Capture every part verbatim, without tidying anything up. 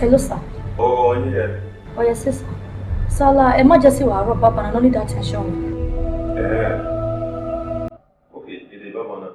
Hello, sir. Oh, yeah. Oh, yes, sir. Sir, la emergency wa rọ baba na, no need attention. Eh. Okay, dede baba na.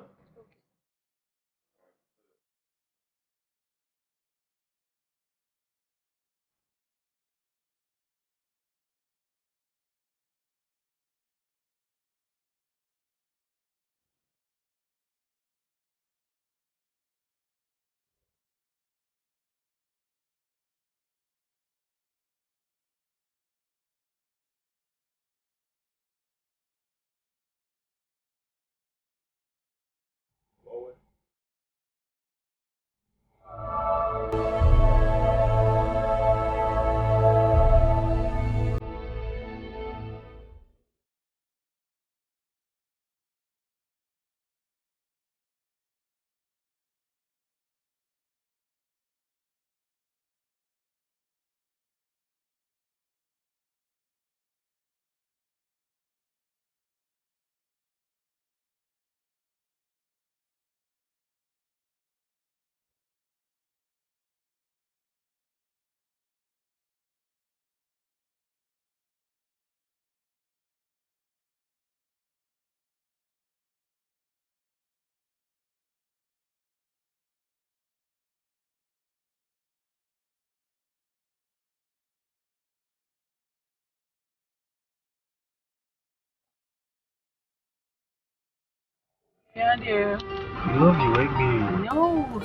Yeah, dear. I love you, baby. No.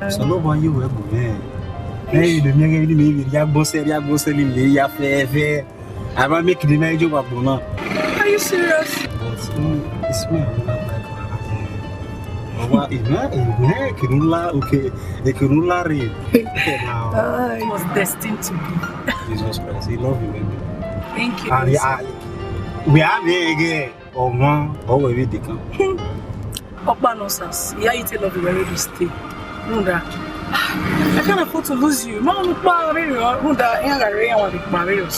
So no boy you will be. Hey, the nigga, you need me, you go sell, you go sell, you ya fair, fair. I might make the night job up now. Are you serious? But mm, it's me. Ọwa ìmọ̀ ìmọ̀ kìnnìún ńlá òkè ìkìnnìún ńlá rè. It was destined to be. Jesus Christ, he love you, baby. Thank you. And I, we have a girl, ọmọ, ọwọ́ ìwé ìdìkan. Ọkpa nonsense. Ìyá yìí tẹ love you where you stay. Rhunmwuda, I can't afford to lose you. Ma mu kpa rere ọ. Rhunmwuda, iran gha rre iran wa vbe kpa rere ọ.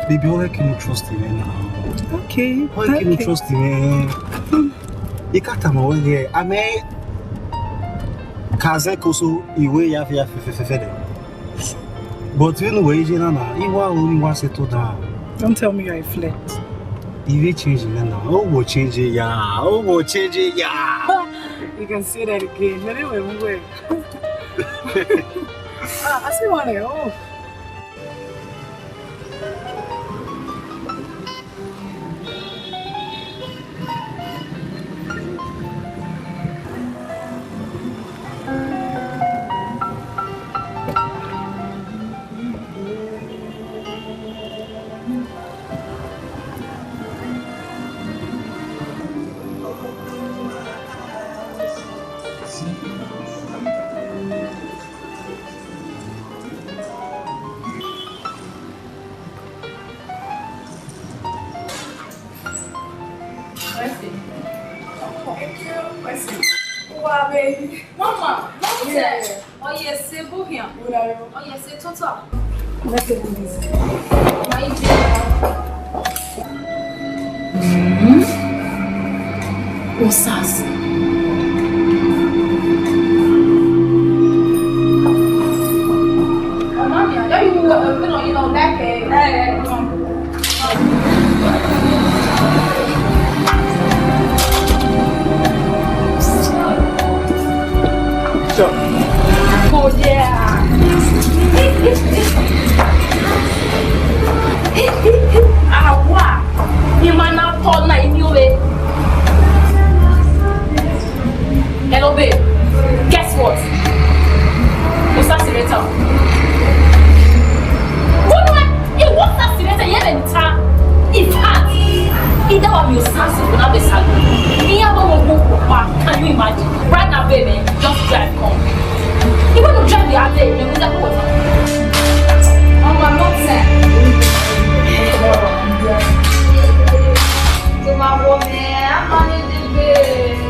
Baby, ọ wẹ ke unu trust mwẹ na. Okay. Ọ wẹ ke unu trust mwẹ. I ka tama wẹ ghẹ, amẹ ka zẹ koso iwe ya fia fẹfẹfẹfẹ dẹ. But vbene uwẹ ye na na, I wa ru ne I wa sẹ to dan. Don't tell me you're a flirt. I vbe change nẹ na. Owo change ya, owo change ya. You can say that again. Mẹ vbe wẹ mu wẹ. Ah, I see one there. Oh. Mercy. Thank you, Mercy. Wow, baby. Mama, long time. Oh, yes, sir. Go here. Oh, yes, sir. Toto. Let's do this. My dear. Hmm? Osas. Mama, I know you, uh, you know, you know, like, uh, uh, Sure. Oh, yeah. Awa, imana pọ na imi ove. Hello, babe. Guess what? Mo sa sireta. Wọ́n ní wọ́n sá sireta yẹn lè ta. In fact, ìdáwà mi ò sá sí ìfúnná bẹ̀ sá lọ. Ìyá bá wọn gbọ́ pa. Can you imagine? Right now, babe, eh, just drive come. Even to drive the other day, you know, that was. Oh, my mom said. To my woman, I'm on it, babe.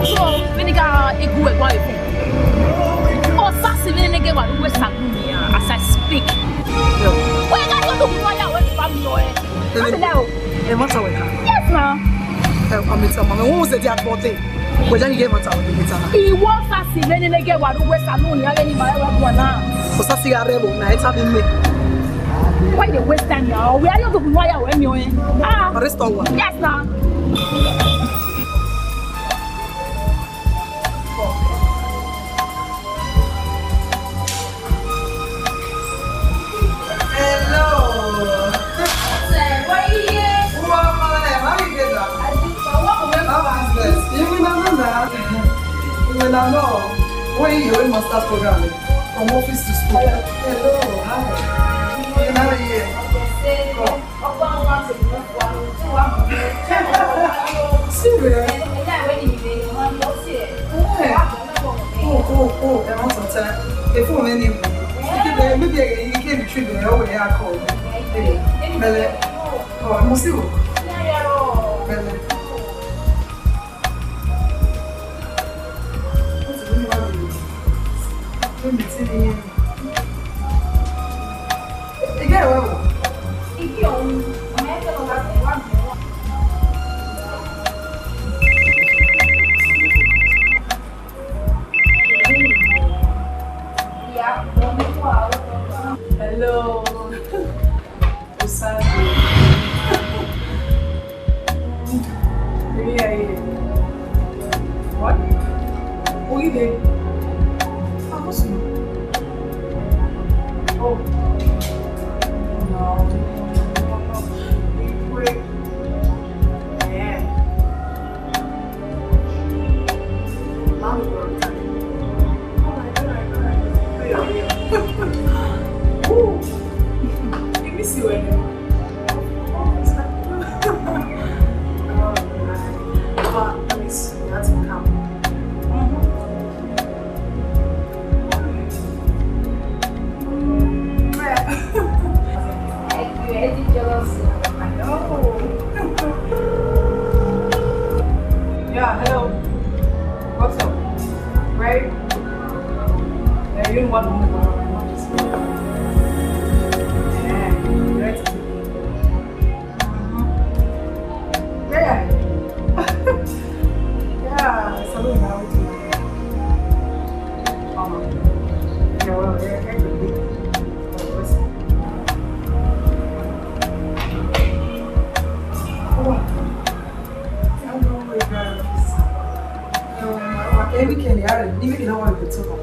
So, vbene I gha gu ẹre guan vbe phone. Osasi vbene ne ghẹ wa ru wẹ saloon nian, as I speak. Wẹ gha yo do gu ya wẹ ba mi ọe. Abila o. Ẹ ma ta wẹ ka. Yes, ma. Ẹ, amita ma, wẹ wọn zẹ di agbọn te. Wẹ ja ni ghẹ ma ta wẹ, amita na. Iwọ Osasi vbene ne ghẹ wa ru wẹ saloon nian, vbene ma wẹ guan na. Osasi gha rre ẹvbo na, ẹ ta bi me. Why you dey waste time now? Wẹ a yo do gu ya wẹ mi ọe. Ah. Arrest ọwa. Yes, ma. Hello. Who am I? How you get that? How is this? You will not know now. You will not know. Where you, your master program? From office to school. Hello. Hi. You not here. Come. Serious? Eh. Oh, oh, oh, ẹ ma sọ tẹ. Ẹ fún mi ní ìbò. Ike bẹ̀rẹ̀, maybe ẹ, ike retrieve ẹ, ọwọ́ ẹ akọ. Ẹ, mẹlẹ. Ọ, ẹ mọ sí o. Mẹlẹ. Ó ti ní wá lè. Ó mi ti ní yẹn. Ike ẹ̀wẹ̀ wò. Ike ọ̀hún, ọ̀nà ẹ̀kẹ́ lọ́ba tẹ̀ wá mi wá. Hello. Osasi. Baby, are you here? What? Who you there? I was you. Oh. No. We pray. Yeah. Ooh. Give me see when. But let me see. That's a couple. Mm-hmm. Yeah, hello. What's up? Right? Yeah, you know what? Yeah, right. Yeah. Yeah, so we know what to do. Mama. Yeah, well, yeah, yeah, yeah. Oh. Every can you are, even the one with the two.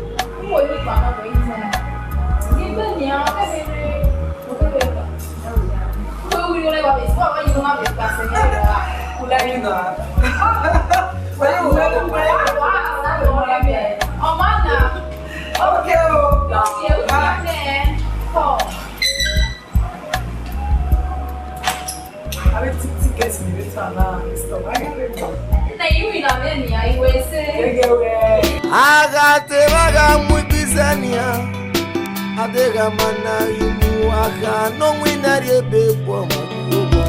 Have a ticket me later now. Stop. I can't wait. Na you in a many, I will say. Agha te vba gha mu ikpizẹ nian, a deghẹ a ma na ghi mu, a kha ne ọ winna rhie ebe kpọ ma kugbe owa.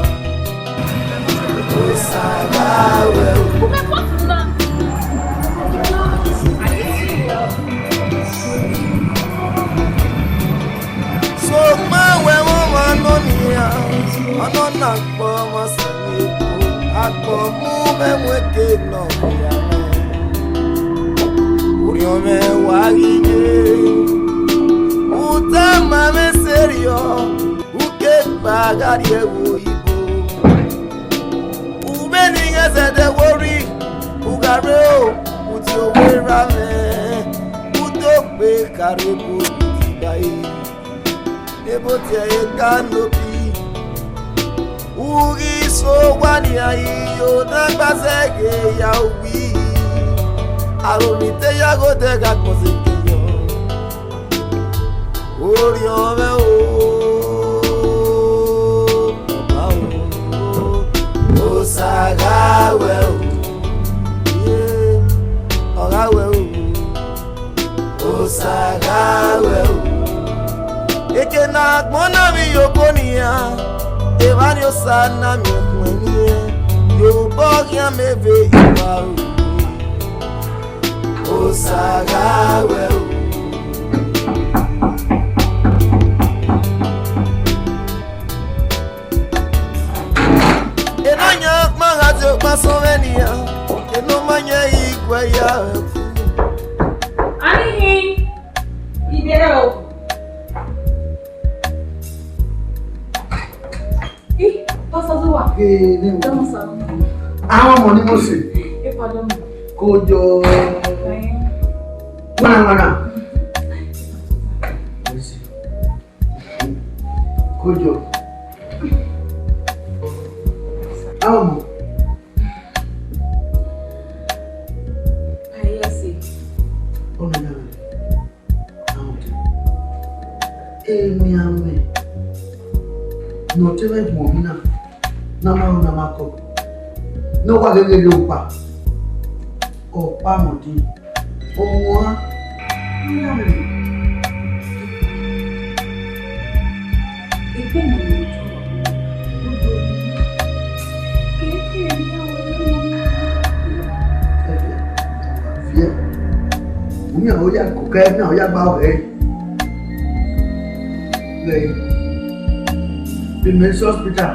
Osa gha wẹ o. Sokpan wẹ vbe ọmwa nọ nian, ọ nọ na kpọ ọmwa sẹ. Akpọ mu mwẹ mu eke nọ ya. Orhiọn mwẹ wa ghi ye, u tama mwẹ seriọ, u ke gba gha rrie ẹvbo oyibo. U vbe ne I ghẹ zẹdẹ wo rri, u gha rre o, u tie owa erha mwẹ, u do gbe kha rrie ebo yi ba e. Ebo tie eka nobi, u ghi so owa nian, iyo na gba zẹghe ya owi. Aro ni te ya ghodẹ gha gbọnzẹ kiyọ. Orhiọn mwẹ o, ọba o, Osa gha wẹ o, iye, ọ gha wẹ o. Osa gha wẹ o. Eke ne agbọn na vbe iyobọ nian, evba ni Osa na miẹn khuẹn niẹn, ye obọ khian mẹ vbe iwa ru. Osa gha wẹ o. Enoyan ma gha zẹ okpa sọn vbe nian, eno ma yan iguẹ ya. Ani hin, ibiẹrẹ o. Ih, Pastor Zowa. Ee, ne o. Dama sa. Àwọn ọmọ ni mo ṣe. E pardon me. Kojo. Ayin. Wana, wana. Kojo. Àwọn ọmọ. Aye, I see. Ọmọ náà. Emianmwẹ ne ọ te mwẹ guan na, ne a ma ru ne a ma kọ, ne ọ wa gheghe ye ọkpa, ọkpa mọdi, ọmwa, emianmwẹ. Egbe mẹ ne ọ tọ, ọ do keke ne a wẹ ne ọ viẹ. Uyan ọ ya koko ẹre na, ọ ya gba ọghẹ. Vbe Mercy Hospital,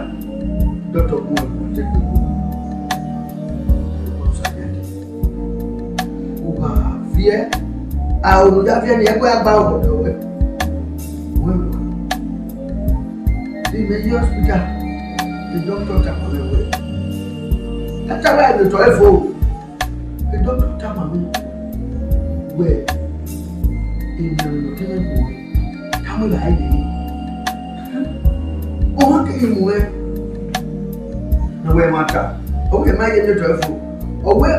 doctor kun ẹkun te kpekpe. Uwa viẹ, a unu ya viẹ ni ẹkue a gba ọghọ dọ wẹ. Wẹ wẹ. Vbe Mercy Hospital, the doctor tama mwẹ wẹ, doctor wẹ a do tọ ẹre fo. Doctor tama mwẹ wẹ, emwi ne ọ kẹmwẹ khuọnmwi, tama ẹre ba ẹre. Ọmwa keghi mu ẹn, ne wẹ ma ta, ọ wẹ ma ye miotọ ẹre fo, ọ wẹ,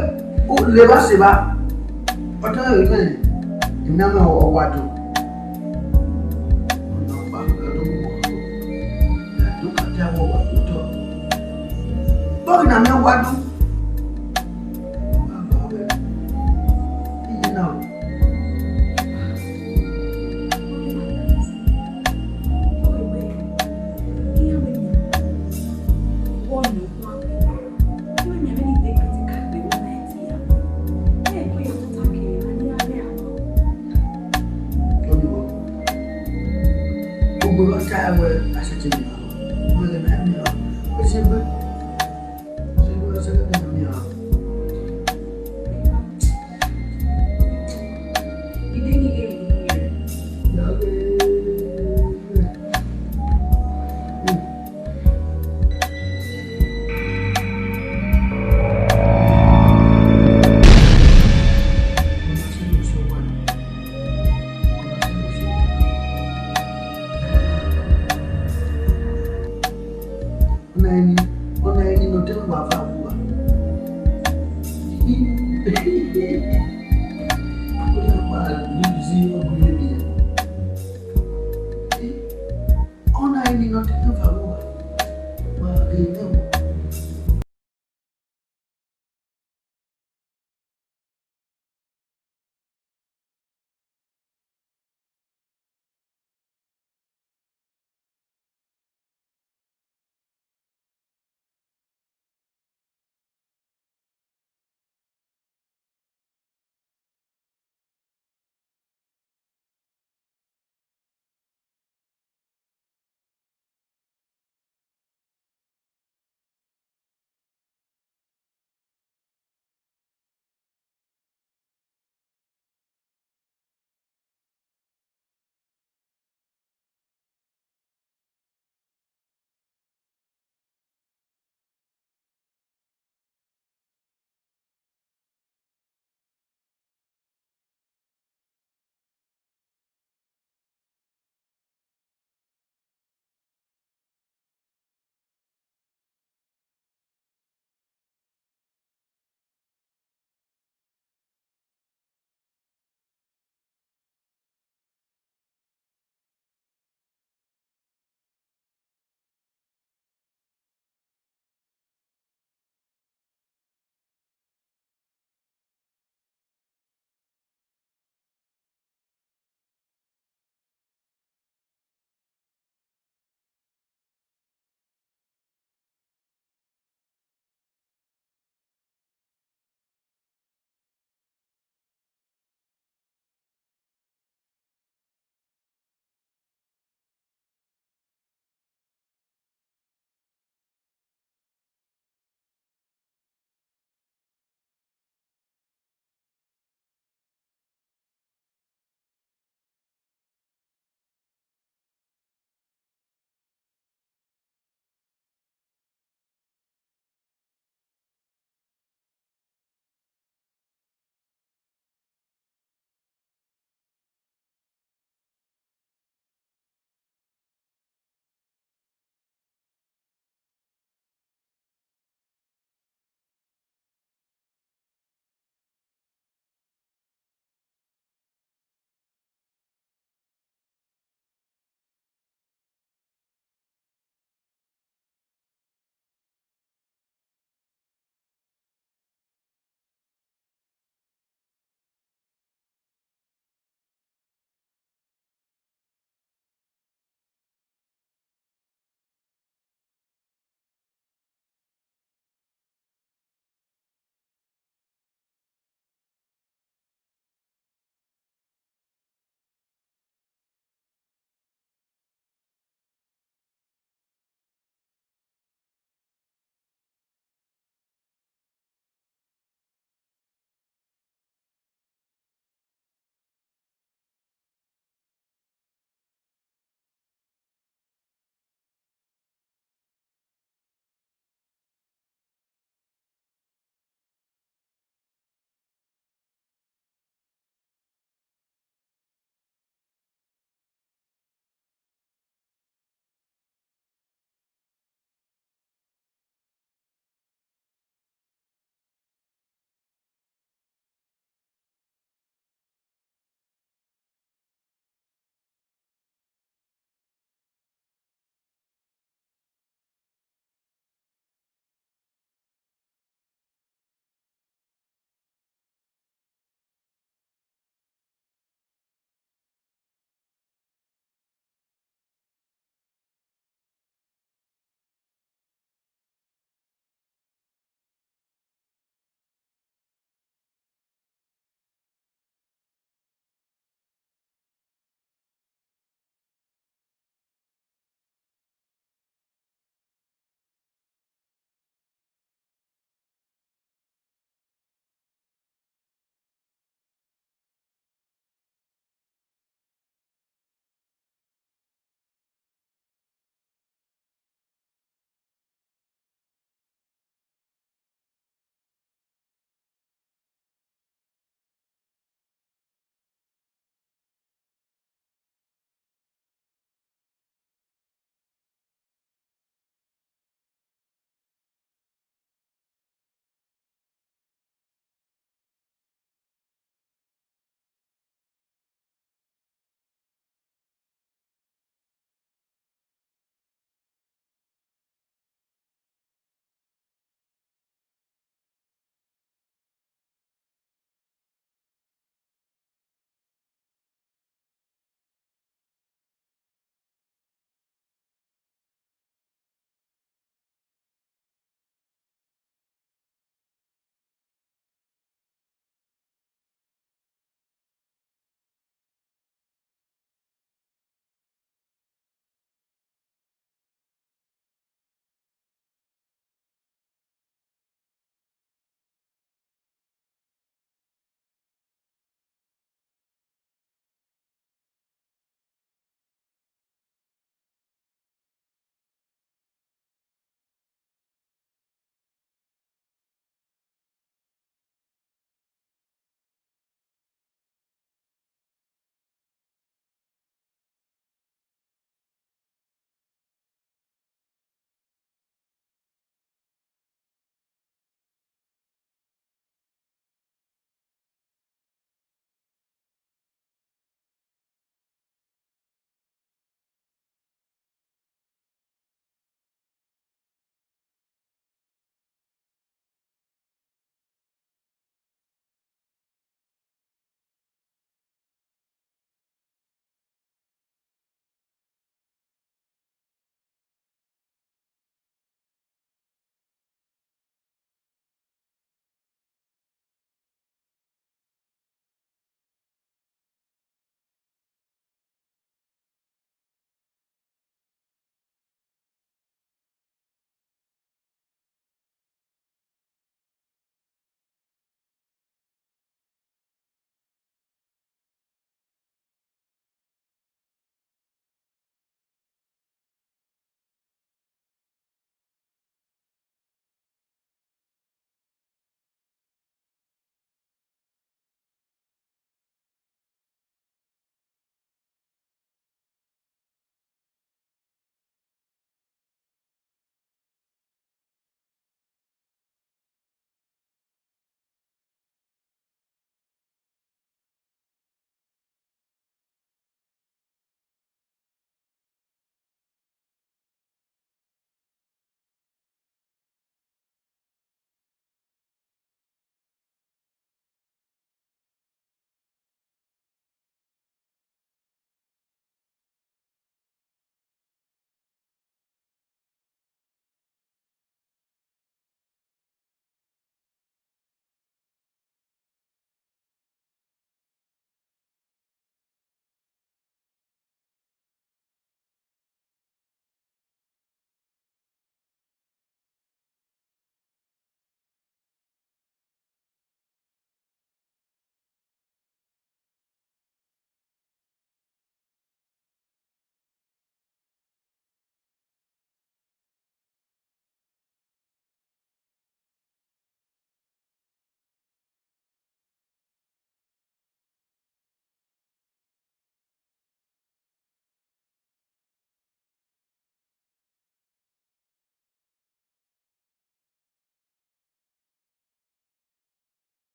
o le evba sẹ evba, ọ ta ẹre nẹ, emwi na mwẹ ọ wa do. Ọna ọkpa, ọ do mu ọkpa, ọ do ka ta ẹre, ọ wa do tọ. Bọghe ne a miẹn wa do. Gbogbo wa ta ẹwẹ aṣẹjẹ ni ma, wẹ lẹ ma miẹn, ọ ṣe gbe. Ọna ẹni, ọna ẹni ne ọ te wa va vbe uwa. Ọ ya wa lose ọghe ivbi ya. Ọna ẹni ne ọ te wa va vbe uwa. Wa ghe nẹ o.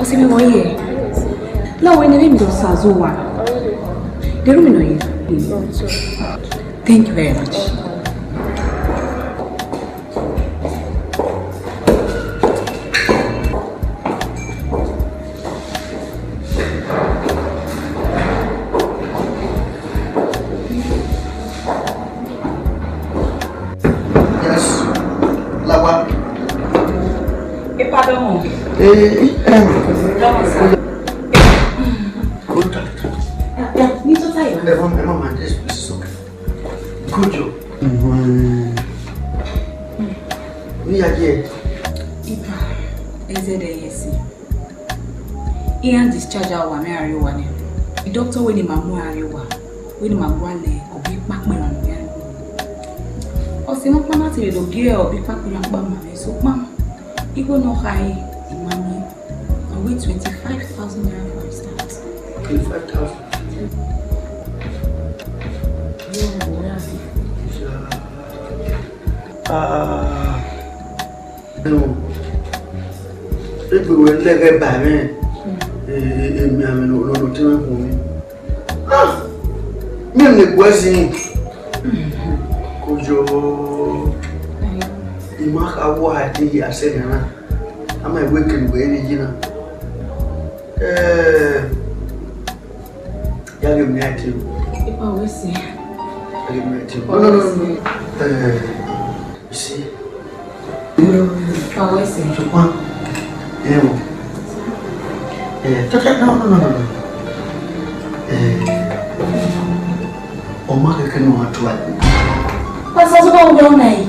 Ọse mwẹ wẹ ye. Na wẹ ne emwi do sa zẹ uwa. Deghẹ u miẹn nọ ye. Thank you very much. Yes. Lagba. Epa dọmọ. Eh, eh, eh. Dọmọ sa. Good. Yeah, yeah, me too tired. Never, never mind. This place is okay. Good job. Mm-hmm. Me again. Epa, eze de yesi. Iran discharge uwa, mẹ a rrie uwa nẹ. Doctor wẹ ne ima mu a rrie uwa, wẹ ne ima gua lẹ ọbi kpakpa iran ne iran rrie uwa. Ọse mwẹ ọkpa na te vbe do gie ọbi kpakpa iran kpa ma mwẹ, sokpan igho ne ọ khare, ima miẹn. I wait twenty-five thousand naira for his start. Twenty-five thousand? Yeah, yeah. Ah. Ẹmwẹ, egbe wẹ lẹghẹ ba mwẹ, e, e, emianmwẹ ne ọ, ne ọ, ne ọ te mwẹ khuọnmwi. Ah! Miẹn ne egbe ẹzin. Koyo, I ma kha wa a din ya sẹ nian na. A ma wẹ ekene wẹ rre yi na. Eh, ya ghe mwẹ a tin. Epa wẹ sẹ. Ya ghe mwẹ a tin. No, no, no, no. Eh, you see, Pawẹsẹ. Ṣùgbọ́n, ẹ wò, ẹ, tọ́tẹ́, no, no, no, no, no. Ẹ, ọmọ kẹkẹ náà wá tó àgbẹ̀. Pásítọ̀ tó bá wù yọ ọ̀nà yìí.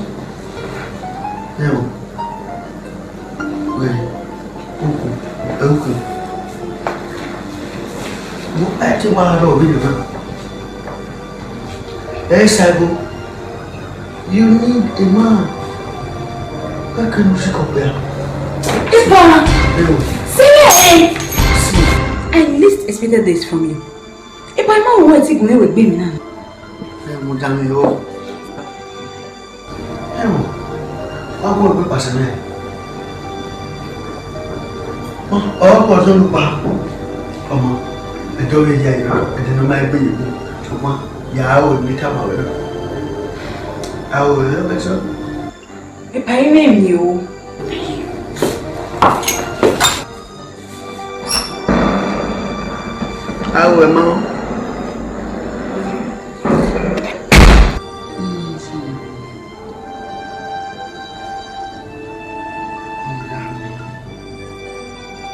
Ẹ wò, wẹ̀rẹ̀, okùn, ẹ okùn. Mo bá ti wá rọ mí nìkan. Ẹ ṣàgbo. You need a man. Why can't you stick up there? Epa! Hello. See me! See. I least expected this from you. Epa, I ma want to go away with me now. Ẹ mọ dami o. Ẹ mọ, wá gbọ́ pé pàṣẹ náà. Ọkọ̀ tó ń pa ọmọ, ẹjọ́ yẹ ya ìran, ẹ̀dẹ̀ náà máa gbé yìí. Ṣùgbọ́n, ìyá àwọ̀ ní ká máa wẹ̀ náà. Àwọ̀ rẹ̀ lọ́sọ̀. Epa, ẹ mẹ mi o. Àwọ̀ ẹ̀ máa.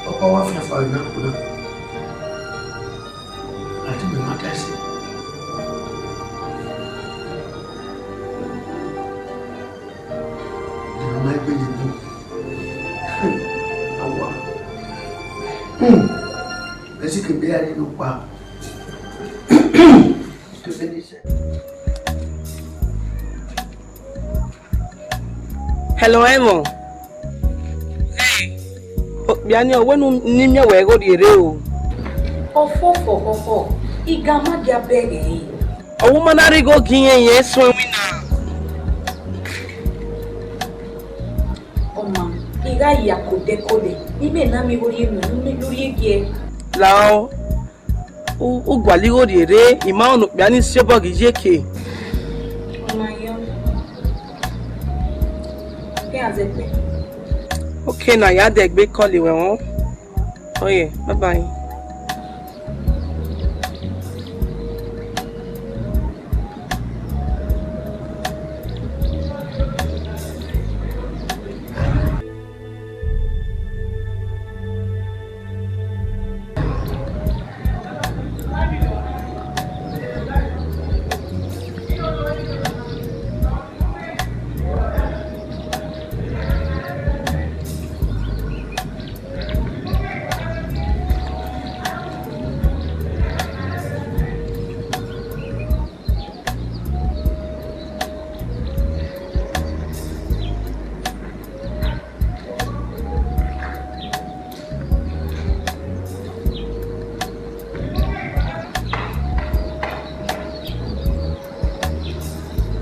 Ọkọ wa fi afa rẹ na kpo na. Àti mi ma ta ẹsẹ. Ìran ma gbe yẹn bọ. Awa. Hmm. Ẹ sì kì í bí a rí inú pa. Tó ṣe ní iṣẹ́. Hello, Emma. Okpia ni ọ wẹ ne u, ne I miẹn wẹ gho rhie rre o. Ọfọfọ, ọfọfọ, I ga ma dia bẹghe ẹre. Ọ wu ma na rhie igho gie irẹn, irẹn suẹn winna. Ọ ma, I gha ya kodẹkodẹ, ne imẹ na miẹn igho rhie unu, ne u rhie gie. Lao, u, u gualọ igho rhie rre, I ma rẹn ne okpia ni si obọ ghi ye ke. Ọ ma yọ. Ke a zẹ kpẹ. Okay, na ya dẹ egbe call wẹ họn. Oh yeah, bye bye.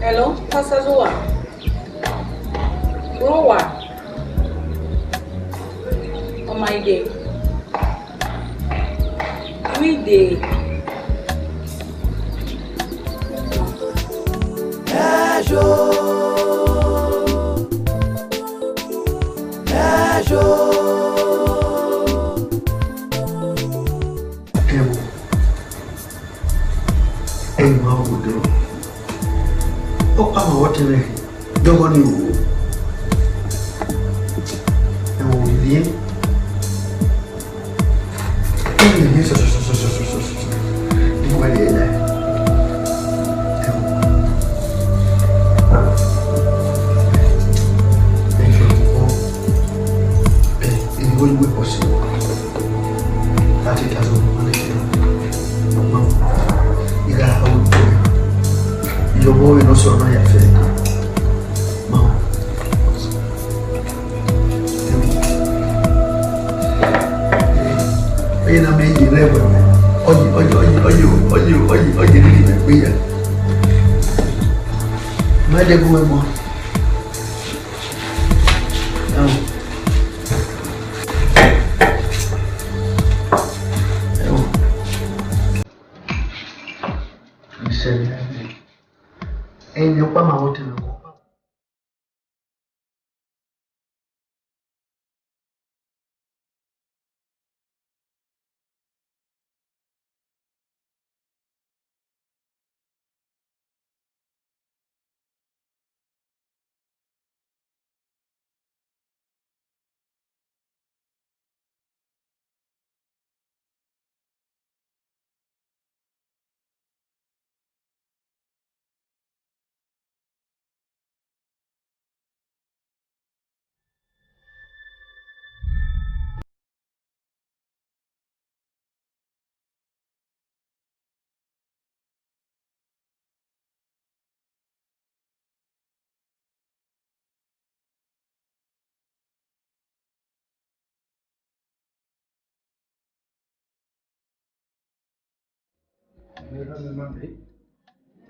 Hello, Pastor Zuwa. Rowa. Ọ ma Ege. Wide. Ẹjo. Ẹjo. Ẹwo. Ẹmwẹ ọghudu, ọkpa ma vbe ọtẹn mwẹ, dọghọ ni ru. Ẹmwẹ orhiọn, ẹmwẹ orhiọn sọsọsọsọ, ni wẹ rhie nẹ. Ẹmwẹ, ẹmwẹ, ẹmwẹ, ẹmwẹ, ẹmwẹ, Thirty thousand, one hundred thousand. Ira ha uko. Iyo bo no so na ya fe. Ma. Oye na me ye le we. Oye, oye, oye, oye, oye, oye, oye, ni me gbe ya. Ma de bu mo. Ẹo. Ẹo. Ẹmwẹ ọkpa ma vbe ọtẹn mwẹ.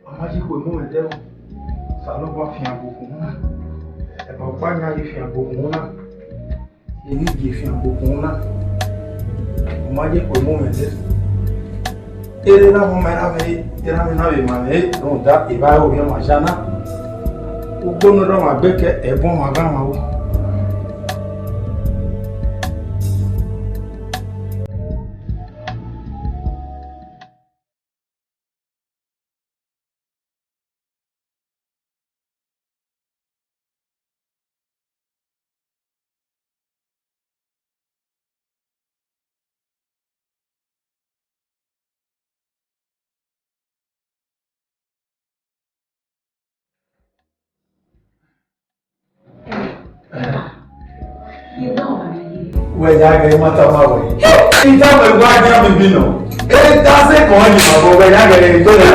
Ọ ma ye ikhuo emọ mwẹ ẹdẹ o, Osanobua fian gbe okhuo na, ẹbọ ọkpa yan ye fian gbe okhuo na, emwi gie fian gbe okhuo na, ọ ma ye ikhuo emọ mwẹ ẹdẹ. Erha ne ọ ma erha mwẹ, erha mwẹ na vbe ma mwẹ rhunmwuda evba ẹre ovbi ọmwa ya na. Ugbo ne ọ rre ọmwa gbe kẹ, ẹbun ọmwa gha ọmwa ru. Wẹ ya ghe, ma tama wẹ. I tama wẹ, wa ya mi bi nọ. E da sẹ kọn yi ma bọ, wẹ ya ghe, ne gbe ya.